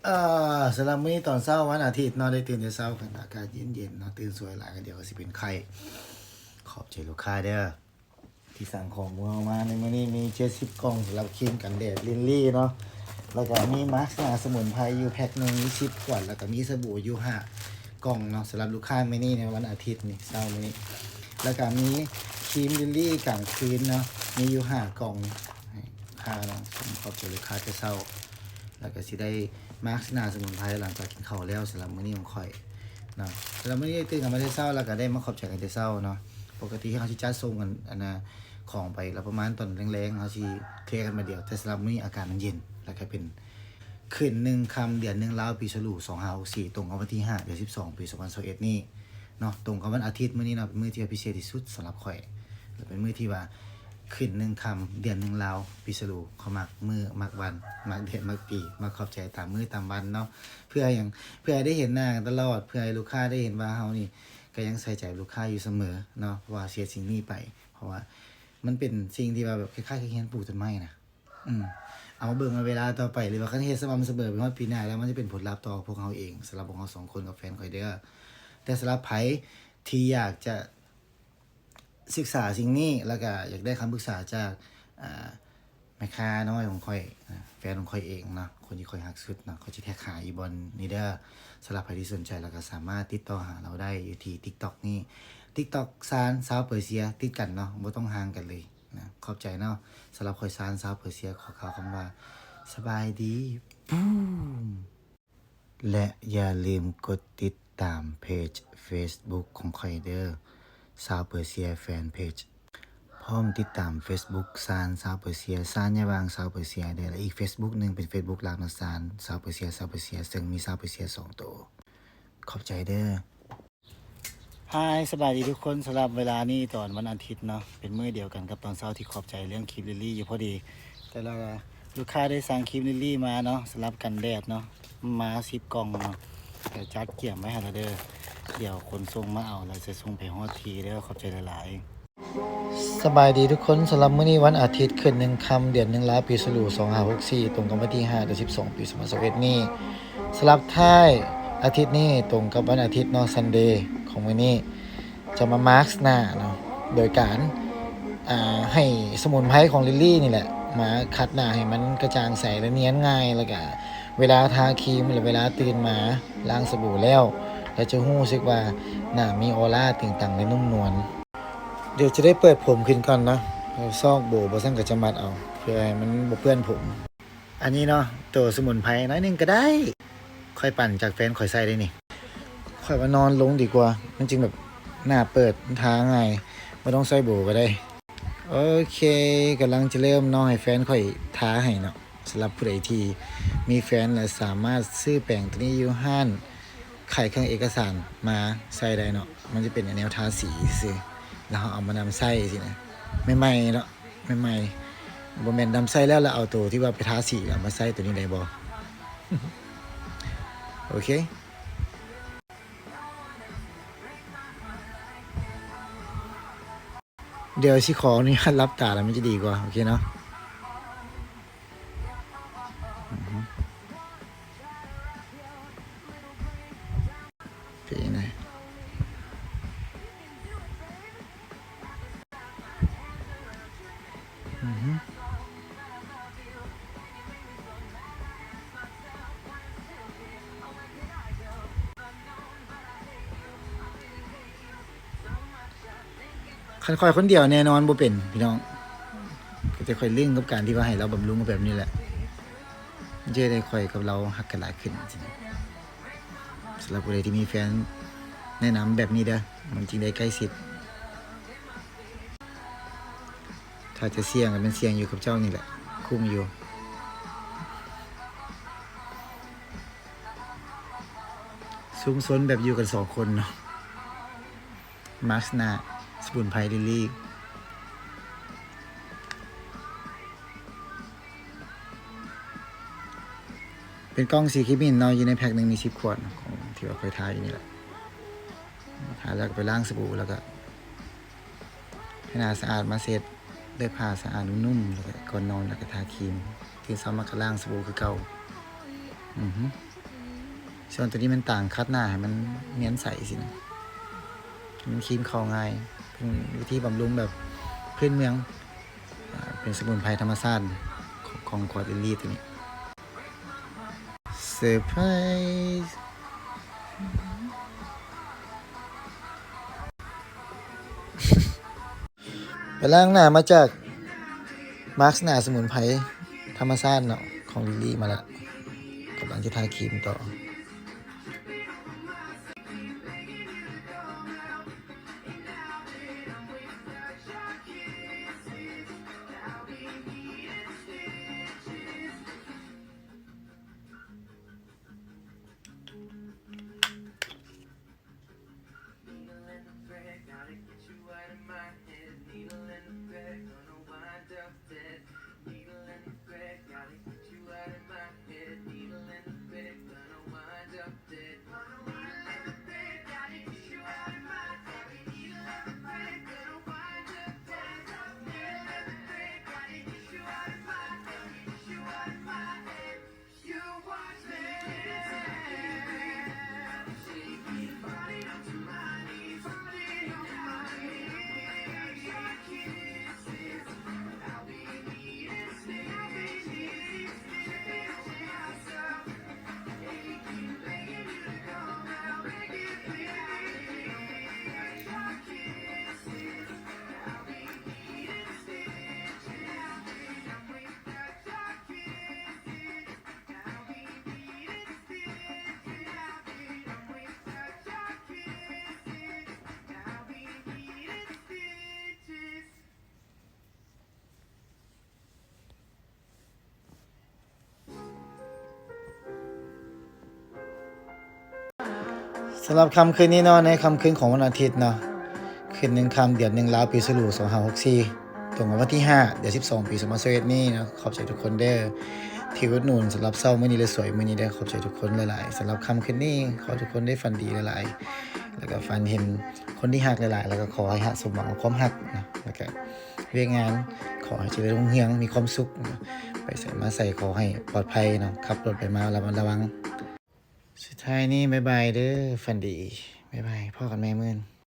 ເອີ ສຳລັບມື້ນີ້ຕອນເຊົ້າວັນອາທິດເນາະ ໄດ້ຕື່ນແຕ່ເຊົ້າກັນ ອາກາດເຢັນໆເນາະ ຕື່ນສວຍຫຼາຍກໍດຽວກໍຊິເປັນໄຂ້. ຂອບໃຈລູກຄ້າເດີ ທີ່ສັ່ງຂອງພວກເຮົາມາໃນມື້ນີ້ ມີເຈັດສິບກ່ອງ ສຳລັບຄຣີມກັນແດດລິນລີເນາະ ແລ້ວກໍມີມາສໜາສະໝຸນໄພຢູ່ແພັກໜຶ່ງ ມີສິບຂວດ ແລ້ວກໍມີສະບູຢູ່ຫ້າກ່ອງເນາະ ສຳລັບລູກຄ້າມື້ນີ້ໃນວັນອາທິດນີ້ ເຊົ້າມື້ນີ້ ແລ້ວກໍມີຄຣີມລິນລີກາງຄືນເນາະ ມີຢູ່ຫ້າກ່ອງ ໃຫ້ລູກຄ້າເນາະ. ຂອບໃຈລູກຄ້າແຕ່ເຊົ້າ ແລ້ວກໍຊິໄດ້ມາສໜາສະໝຸນໄພຫຼັງຈາກກິນເຂົ້າແລ້ວ ສຳລັບມື້ນີ້ຂອງຂ້ອຍເນາະ. ສຳລັບມື້ນີ້ຕື່ນຂຶ້ນມາແຕ່ເຊົ້າ ແລ້ວກໍໄດ້ມາຂອບໃຈກັນແຕ່ເຊົ້າເນາະ. ປົກກະຕິເຮົາຊິຈັດສົ່ງກັນ ອັນນ່າ ຂອງໄປລະປະມານຕອນແລງໆ ເຮົາຊິເຄລຍກັນບາດດຽວ ແຕ່ສຳລັບມື້ນີ້ອາກາດມັນເຢັນ ແລ້ວກໍເປັນຄືນໜຶ່ງຄ່ຳເດືອນໜຶ່ງລາວ ປີສະຫຼູ ສອງຫ້າຫົກສີ່ ຕົງກັບວັນທີຫ້າ ເດືອນສິບສອງ ປີສອງພັນຊາວເອັດນີ້ເນາະ ຕົງກັບວັນອາທິດມື້ນີ້ເນາະ ເປັນມື້ທີ່ວ່າພິເສດທີ່ສຸດສຳລັບຂ້ອຍ ແລະ ເປັນມື້ທີ່ວ່າ ຂຶ້ນໜຶ່ງຄ່ຳເດືອນໜຶ່ງລາວ ປີສະຫຼູ ຂ້ອຍມັກມື້ມັກວັນ ມັກເດືອນມັກປີ ມັກຂອບໃຈຕາມມື້ຕາມວັນເນາະ. ເພື່ອຫຍັງ? ເພື່ອໃຫ້ໄດ້ເຫັນໜ້າກັນຕະຫຼອດ ເພື່ອໃຫ້ລູກຄ້າໄດ້ເຫັນວ່າເຮົານີ້ກໍຍັງໃສ່ໃຈລູກຄ້າຢູ່ສະເໝີເນາະ ເພາະວ່າເສຍສິ່ງນີ້ໄປ ເພາະວ່າມັນເປັນສິ່ງທີ່ວ່າແບບຄ້າຍໆຄືຮຽນປູກຕົ້ນໄມ້ນະ. ອືມ ເອົາມາເບິ່ງເອົາເວລາຕໍ່ໄປ ຫຼືວ່າຄັນເຮັດສະໝ່ຳສະເໝີໄປຮອດປີໜ້າແລ້ວ ມັນຈະເປັນຜົນລັບຕໍ່ພວກເຮົາເອງ ສຳລັບພວກເຮົາສອງຄົນກັບແຟນຂ້ອຍເດີ. ແຕ່ສຳລັບໃຜທີ່ຢາກຈະ ສຶກສາສິ່ງນີ້ ແລ້ວກະຢາກໄດ້ຄຳປຶກສາຈາກ ອ່າ ແມ່ຄ້ານ້ອຍຂອງຂ້ອຍ ແຟນຂອງຂ້ອຍເອງເນາະ ຄົນທີ່ຂ້ອຍຮັກສຸດເນາະ ຂ້ອຍຈະແທັກຫາຢູ່ບ່ອນນີ້ເດີ. ສຳລັບໃຜທີ່ສົນໃຈ ແລ້ວກະສາມາດຕິດຕໍ່ຫາລາວໄດ້ຢູ່ທີ່ຕິກຕັອກນີ້ ຕິກຕັອກຊານຊາວເປີເຊຍ ຕິດກັນເນາະ ບໍ່ຕ້ອງຫ່າງກັນເລີຍນະ. ຂອບໃຈເນາະ ສຳລັບຂ້ອຍຊານຊາວເປີເຊຍ ຂໍກ່າວຄຳວ່າ ສະບາຍດີ ບູມ. ແລະ ຢ່າລືມກົດຕິດຕາມເພຈເຟສບຸກຂອງຂ້ອຍເດີ ຊາວເປີເຊຍແຟນເພຈ ພ້ອມຕິດຕາມເຟສບຸກຊານຊາວເປີເຊຍ ຊານຍາວາງຊາວເປີເຊຍເດີ ແລະ ອີກເຟສບຸກໜຶ່ງເປັນເຟສບຸກຫຼັກເນາະ ຊານຊາວເປີເຊຍ ຊາວເປີເຊຍ ເຊິ່ງມີຊາວເປີເຊຍສອງໂຕ. ຂອບໃຈເດີ. ຮາຍ ສະບາຍດີທຸກຄົນ ສຳລັບເວລານີ້ຕອນວັນອາທິດເນາະ ເປັນມື້ດຽວກັນກັບຕອນເຊົ້າທີ່ຂອບໃຈເລື່ອງຄຣີມລິນລີຢູ່ພໍດີ ແຕ່ລະລູກຄ້າໄດ້ສັ່ງຄຣີມລິນລີມາເນາະ ສຳລັບກັນແດດເນາະ ມາສິບກ່ອງເນາະ ແຕ່ຈັດກຽມໄວ້ໃຫ້ລະເດີ ດຽວຂົນສົ່ງມາເອົາ ແລ້ວຈະສົ່ງໄປຮອດທີ່ເດີ. ຂອບໃຈຫຼາຍໆ. ສະບາຍດີທຸກຄົນ ສຳລັບມື້ນີ້ວັນອາທິດ ຂຶ້ນໜຶ່ງຄ່ຳ ເດືອນໜຶ່ງລາວ ປີສະຫຼູ ສອງຫ້າຫົກສີ່ ຕົງກັບວັນທີຫ້າ ເດືອນສິບສອງ ປີສອງພັນຊາວເອັດນີ້ ສຳລັບທ້າຍອາທິດນີ້ ຕົງກັບວັນອາທິດເນາະ Sunday ຂອງມື້ນີ້ ຈະມາມາສໜ້າເນາະ ໂດຍການ ອ່າ ໃຫ້ສະໝຸນໄພຂອງລິນລີນີ້ແຫຼະ ມາຂັດໜ້າໃຫ້ມັນກະຈ່າງໃສ ແລະ ນຽນງ່າຍ ແລ້ວກະເວລາທາຄຣີມ ຫຼືເວລາຕື່ນມາລ້າງສະບູແລ້ວ ແລ້ວຈະຮູ້ສຶກວ່າໜ້າມີອອລາຕຶງຕັງ ແລະ ນຸ້ມນວນ. ດຽວຈະໄດ້ເປີດຜົມຂຶ້ນກ່ອນເນາະ ຊອກໂບ ບໍ່ຊັ້ນກໍຈະມັດເອົາ ເພື່ອໃຫ້ມັນບໍ່ເປື້ອນຜົມ. ອັນນີ້ເນາະ ໂຕສະໝຸນໄພໜ້ອຍໜຶ່ງກໍໄດ້ ຂ້ອຍປັ່ນຈາກແຟນຂ້ອຍໃຊ້ເດ້ນີ້. ຂ້ອຍວ່ານອນລົງດີກວ່າ ມັນຈຶ່ງແບບໜ້າເປີດ ມັນທາງ່າຍ ບໍ່ຕ້ອງໃຊ້ໂບກໍໄດ້. ໂອເຄ ກຳລັງຈະເລີ່ມເນາະ ໃຫ້ແຟນຂ້ອຍທາໃຫ້ເນາະ. ສຳລັບຜູ້ໃດທີ່ມີແຟນ ແລະ ສາມາດຊື້ແປງໂຕນີ້ຢູ່ຮ້ານຂາຍເຄື່ອງເອກະສານມາໃຊ້ໄດ້ເນາະ ມັນຈະເປັນແນວທາສີຊື່ໆ ແລ້ວເຮົາເອົາມານຳໃຊ້ຊີ້ນະ ໃໝ່ໆເນາະ ໃໝ່ໆ ບໍ່ແມ່ນນຳໃຊ້ແລ້ວ ແລ້ວເອົາໂຕທີ່ວ່າໄປທາສີເອົາມາໃຊ້ໂຕນີ້ໄດ້ບໍ່? ໂອເຄ ດຽວຊິຂໍອະນຸຍາດຫຼັບຕາ ແລ້ວມັນຈະດີກວ່າ ໂອເຄເນາະ. ອືຮຶ ເປັນຈັ່ງໃດ? ອືຮຶ ຄັນຂ້ອຍຄົນດຽວແນ່ນອນບໍ່ເປັນພີ່ນ້ອງ ກໍຈະຄ່ອຍລຶ້ງກັບການທີ່ວ່າໃຫ້ລາວບຳລຸງແບບນີ້ແຫຼະ ມັນຈະເຮັດໃຫ້ຂ້ອຍກັບລາວຮັກກັນຫຼາຍຂຶ້ນ. ສຳລັບຜູ້ໃດທີ່ມີແຟນ ແນະນຳແບບນີ້ເດີ ມັນຈຶ່ງໄດ້ໃກ້ຊິດ. ຖ້າຈະສ່ຽງກໍແມ່ນສ່ຽງຢູ່ກັບເຈົ້ານີ້ແຫຼະ ຄຸ້ມຢູ່. ຊຸມຊົນແບບຢູ່ກັນສອງຄົນເນາະ. ມາສນາ ສະໝຸນໄພລິນລີ ເປັນກ່ອງສີຂິດມິນເນາະ ຢູ່ໃນແພັກໜຶ່ງມີສິບຂວດ ທີ່ວ່າຂ້ອຍທາຢູ່ນີ້ແຫຼະ ທາແລ້ວກໍໄປລ້າງສະບູ ແລ້ວກໍໃຫ້ໜ້າສະອາດ ມາເຊັດດ້ວຍຜ້າສະອາດນຸ້ມໆ ແລ້ວກໍກ່ອນນອນ ແລ້ວກໍທາຄຣີມ ຕື່ນເຊົ້າມາກໍລ້າງສະບູຄືເກົ່າ. ອືຮຶ ສ່ວນໂຕນີ້ແມ່ນຕ່າງຂັດໜ້າໃຫ້ມັນນຽນໃສຊີ້ນະ ມັນຄຣີມເຂົ້າງ່າຍ ເປັນວິທີບຳລຸງແບບພື້ນເມືອງ ອາ ເປັນສະໝຸນໄພທຳມະຊາດຂອງ ຂອງຂວດລິລລີໂຕນີ້. ເຊີໄພຣສ໌ ໄປລ້າງໜ້າມາຈາກມາສກໜ້າສະໝຸນໄພທຳມະຊາດເນາະ ຂອງລິລລີມາລະ ກຳລັງຈະທາຄຣີມຕໍ່.ສຳລັບຄ່ຳຄືນນີ້ເນາະ ໃນຄ່ຳຄືນຂອງວັນອາທິດເນາະ ຄືນໜຶ່ງຄ່ຳ ເດືອນໜຶ່ງລາວ ປີສະຫຼູ ສອງພັນຫ້າຮ້ອຍຫົກສິບສີ່ ຕົງກັບວັນທີຫ້າ ເດືອນສິບສອງ ປີສອງພັນຊາວເອັດນີ້ເນາະ. ຂອບໃຈທຸກຄົນເດີ ທີ່ອຸດໜູນສຳລັບເຊົ້າມື້ນີ້ ແລະ ສວຍມື້ນີ້ເດີ. ຂອບໃຈທຸກຄົນຫຼາຍໆ ສຳລັບຄ່ຳຄືນນີ້ ຂໍໃຫ້ທຸກຄົນໄດ້ຝັນດີຫຼາຍໆ ແລ້ວກໍຝັນເຫັນຄົນທີ່ຮັກຫຼາຍໆ ແລ້ວກໍຂໍໃຫ້ສະ ສົມຫວັງກັບຄວາມຮັກນະ ແລ້ວກໍວຽກງານ ຂໍໃຫ້ຈະເລີນຮຸ່ງເຮືອງ ມີຄວາມສຸກນະ ໄປໃສມາໃສຂໍໃຫ້ປອດໄພເນາະ ຂັບລົດໄປມາລະມັດລະວັງ. ສຸດທ້າຍນີ້ ບາຍບາຍເດີ ຝັນດີ ບາຍບາຍ ພໍ້ກັນໃໝ່ມື້ອື່ນ.